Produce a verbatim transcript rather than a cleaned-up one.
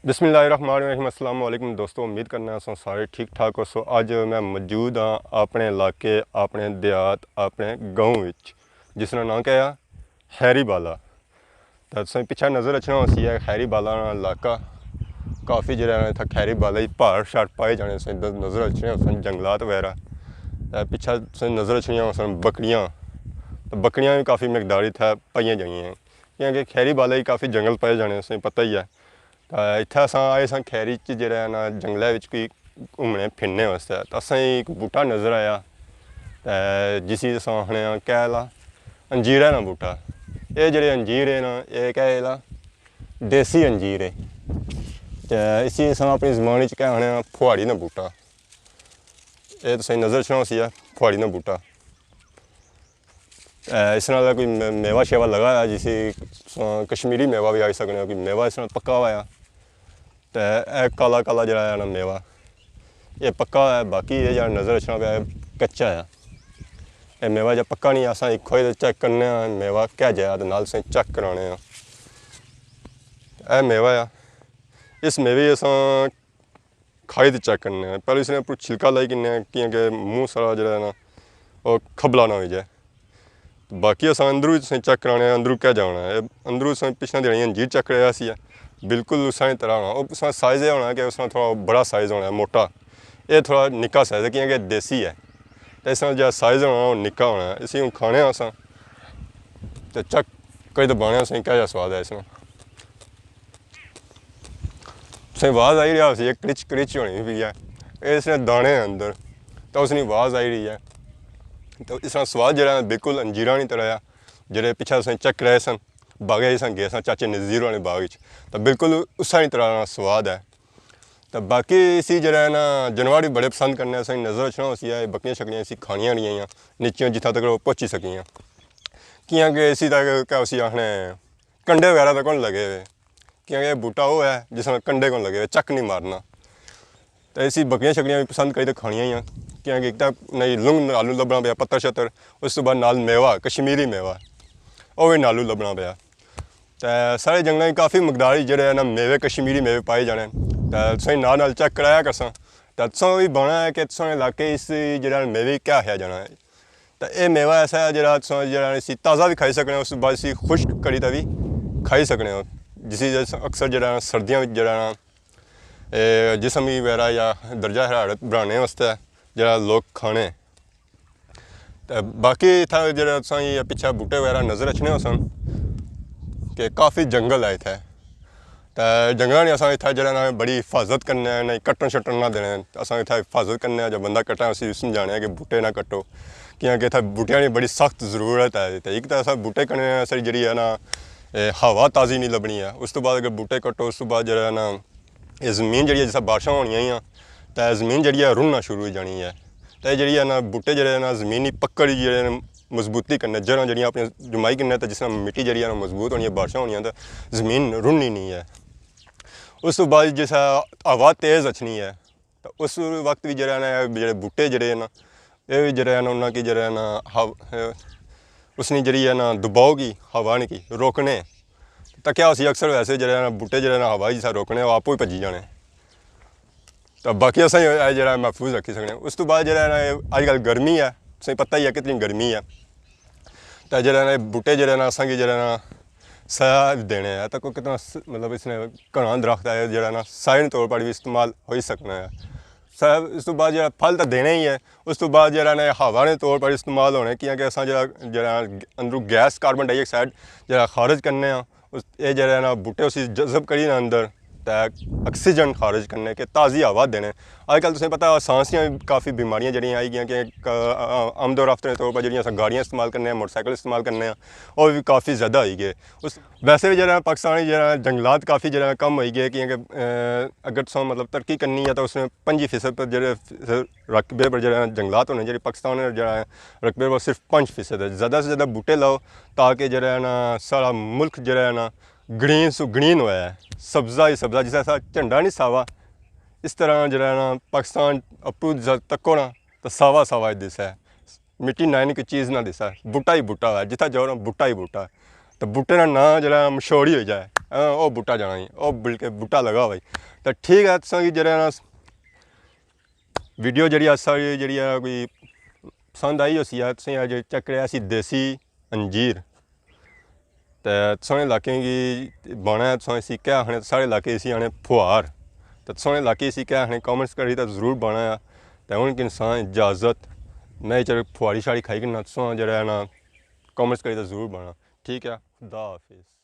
بسم اللہ الرحمن الرحیم۔ السلام علیکم دوستو، امید کرنا سو سارے ٹھیک ٹھاک ہو سو۔ اج میں موجود ہاں اپنے علاقے، اپنے دیہات، اپنے گاؤں وچ، جس نا نام کیا ہے؟ خیری بالا۔ تے تساں پچھا نظر اچھنا ہوسی ہے خیری بالا نا علاقہ۔ کافی جڑا ہے اتھا خیری بالا ہی پہاڑ شہاڑ پائے جانے سے نظر اچھنے ہوسن، جنگلات وغیرہ۔ تے پچھا تساں نظر اچھنیاں ہوسن بکریاں۔ تے بکریاں بھی کافی مقدار اتھا پائیاں جانیاں ہیں، کیونکہ خیری بالا ہی کافی جنگل پائے جانے سے پتہ ہی ہے۔ تے اتھے اساں آئے ساں خیری چ جڑا ہے نا جنگلے وچ کوئی گھومنے پھرنے واسطے۔ تے اساں ایک بوٹا نظر آیا، تے جسی اساں آخنے آں کہلا انجیرے نا بوٹا۔ اے جڑے انجیر ہے نا، اے کہلا دیسی انجیر ہے۔ تے اسی اساں اپنی زبان وچ کہہ آخنے آں پھواڑی نا بوٹا۔ اے تساں نظر اچھنا ہوسی ہے پھواڑی نا بوٹا۔ اے، اس نال کوئی مے-، میوہ شیوہ لگا ہویا، جسی تساں کشمیری میوہ بھی آکھی سکنے ہو، کوئی میوہ اس نال پکا ہویا۔ تے اے کالا کالا جڑا ہے نا میوہ، اے پکا ہویا، باقی اے جڑا نظر اچھنا پیا، اے کچا ہے۔ اے میوہ جب پکا نہیں، اساں ایک کھوئی تے چیک کرنے آں، میوہ کہہ جایا، تے نال اساں چیک کرانے آں۔ اے میوہ ہے، اس میوے اساں کھائی تے چیک کرنے آں۔ پہلے اس نے اپر چھلکا لائی کنے، کیونکہ منہ سارا جڑا ہے نا، او کھبلا نہ ہوئی جائے۔ باقی اساں اندروں تساں چیک کرانے آں، اندروں کہہ جانا ہے۔ اندروں تساں پچھنا دیہاڑی انجیر چیک کرایا سی ہے، بالکل اس طرح ہونا۔ او اس طرح سائز اے ہونا کہ اس طرح تھوڑا بڑا سائز ہونا ہے، موٹا۔ اے تھوڑا نکا سائز ہے، کیونکہ دیسی ہے۔ تے اس طرح جیہڑا سائز ہونا، او نکا ہونا ہے۔ اسی ہن کھانے آں اساں۔ تے چیک کری تے بانے آں اساں کہہ جا سواد ہے اس طرح۔ تساں آواز آئی رہیا ہوسی، ایک کرچ کرچ ہونی پئی ہے۔ اے اس نے دانے ہیں اندر، تو اس نے آواز آئی رہی ہے۔ تو اس طرح سواد جڑا ہے بالکل انجیراں نی طرح ہے۔ جڑے پچھے تساں چیک کرائے سن، باغے جس گئے سن چاچے نذیر ہوراں نے باغ وچ، تو بالکل اس طرح نی طرح نا سواد ہے۔ تو باقی اسی جڑا ہے نا جانور بھی بڑے پسند کرنے، اساں نظر اچھنا ہوسی ہے، بکریاں شکریاں اسی کھانیاں رہیاں، نیچیاں جتھاں تک وہ پہنچی سکیاں۔ کیونکہ اسی تک کیا اسی آخنے کنڈے وغیرہ تے کون لگے ہوئے، کیونکہ اے بوٹا او ہے جس نال کنڈے کون لگے ہوئے، چک نہیں مارنا۔ تے اسی بکریاں شکریاں بھی پسند کری تے کھانیاں ہی آں، کیونکہ ایک تاں نئی لنگ نالوں لبھنا پیا، پتر شتر، اس تو بعد نال میوہ، کشمیری میوہ، او وی نالوں لبھنا پیا۔ تے سارے جنگلاں وچ کافی مقدار وچ جڑے نا میوے، کشمیری میوے پائے جانے۔ تے تساں نال نال چیک کرایا کرساں، تے تساں وی بانا ہے کہ تساں علاقے اس جڑا میوے کیا آخیا جانا ہے۔ تے اے میوہ ایسا ہے جڑا تساں جڑا اسی تازہ بھی کھائی سکنے ہو، اس بعد اسی خشک کری تے بھی کھائی سکنے ہو، جسی اکثر جڑا سردیاں وچ جڑا نا، اے، جسم وغیرہ یا درجہ حرارت بڑھانے واسطے جڑا لوگ کھانے۔ تے باقی اتھا جڑا تساں یہ پچھے بوٹے وغیرہ نظر اچھنے ہو سن کہ کافی جنگل ہے اتھے۔ تے جنگلاں نی اساں اتھا جڑا نا بڑی حفاظت کرنے آں، نہ کٹن شٹن نہ دینے۔ اساں اتھا حفاظت کرنے آں، جب بندہ کٹا اسی سمجھانے آں کہ بوٹے نہ کٹو، کیونکہ اتھا بوٹیاں نی بڑی سخت ضرورت ہے۔ تے ایک تاں اساں بوٹے کنے اساں جڑی ہے نا، اے، ہوا تازی نہیں لبنی ہے۔ اس تو بعد اگر بوٹے کٹو، اس تو بعد جڑا ہے نا، اے زمین جڑی ہے جسا بارشاں ہونیاں ہیاں، تے زمین جڑی ہے رننا شروع ہوئی جانی ہے۔ تے جڑی ہے نا بوٹے جڑے نا زمین نی پکڑ جڑے نا مضبوطی کرنے، جڑاں جڑیاں اپنی جمائی کرنے، تے جس طرح مٹی جڑی ہے نا مضبوط ہونی ہے، بارشاں ہونیاں تے زمین رننی نہیں ہے۔ اس تو بعد جس ہوا تیز اچھنی ہے، تے اس وقت بھی جڑا ہے نا، جڑے بوٹے جڑے ہیں نا، یہ بھی جڑا ہے نا، انہاں کی جڑا ہے نا، ہو-، اس نے جڑی ہے نا، دباؤ کی، ہوا نے کی روکنے۔ تے کیا اسی اکثر ویسے جڑا ہے نا، بوٹے جڑے نا، ہوا جسا روکنے، وہ آپ ہی بھجی جانے۔ تے باقی اساں یہ جڑا ہے محفوظ رکھی سکنے۔ اس تو بعد جڑا ہے نا، یہ اج کل گرمی ہے، تساں پتہ ہی ہے کتنی گرمی ہے۔ تے جڑا نا، یہ بوٹے جڑے نا، اساں کی جڑا نا، سایہ دینے ہیں۔ تے کوئی کتنا س-، مطلب اس نے گھنا درخت ہے، جڑا نا، سائے نے طور پر بھی استعمال ہو ہی سکنا ہے۔ سایہ، اس تو بعد جڑا پھل تے دینے ہی ہے، اس تو بعد جڑا نا، ہوا نے طور پر استعمال ہونے، کیونکہ اساں جڑا، جڑا اندروں گیس کاربن ڈائی آکسائڈ جڑا خارج کرنے ہیں، اس، اے جڑا نا بوٹے اسی جذب کری نا اندر، تے آکسیجن خارج کرنے کہ تازی ہوا دینے۔ اج کل تساں پتہ ہے سانس دیاں وی کافی بیماریاں جڑیاں آئی گیاں کہ ک-، آ-، آمد و رفت دے طور پر جڑیاں اساں گاڑیاں استعمال کرنے آں، موٹر سائیکل استعمال کرنے آں، او وی کافی زیادہ ہوئی گئے۔ اس، ویسے وی جڑا پاکستان وچ جڑا جنگلات کافی جڑا کم ہوئی گئے، کیونکہ، آ، اگر تساں مطلب ترقی کرنی ہے تو اس نے پنجی فیصد پر جڑے رقبے پر جڑا جنگلات ہونے، جڑے پاکستان نے جڑا رقبے پر صرف پنج فیصد ہے۔ زیادہ سے زیادہ بوٹے لاؤ تاکہ جڑا ہے نا سارا ملک جڑا ہے نا گرین سو گرین ہویا ہے، سبزہ ہی سبزہ، جس طرح جھنڈا نہیں ساوا، اس طرح جڑا ہے نا پاکستان اپرو ز-، تکو نا تو ساوا ساوا ہی دسا ہے، مٹی نہ نہیں کوئی چیز نہ دسا ہے، بوٹا ہی بوٹا ہے، جتھا جاؤ نا بوٹا ہی بوٹا ہے۔ تو بوٹے نا ناں جڑا ہے مشہور ہی ہو جائے۔ ہاں، او بوٹا جانا ہی، او بلکہ بوٹا لگا ہوا ہی۔ تے ٹھیک ہے، تساں کی جیہڑا ہے نا، ویڈیو جیہڑی ہے ساری جیہڑی ہے کوئی پسند آئی ہوسی ہے، تساں اج چیک کریا اسی دیسی انجیر۔ تے تساں نے علاقے کی بانا ہے، تساں اسی کیا آخنے، ساڑے علاقے اسی آخنے پھوار۔ تے تساں نے علاقے اسی کیا آخنے، کمنٹس کری تے ضرور بانا ہے۔ تے ہن کہ تساں اجازت، میں چلو پھواری شاڑی کھائی کناں، تساں جیہڑا ہے نا، کمنٹس کری تے ضرور بانا۔ ٹھیک ہے، خدا حافظ۔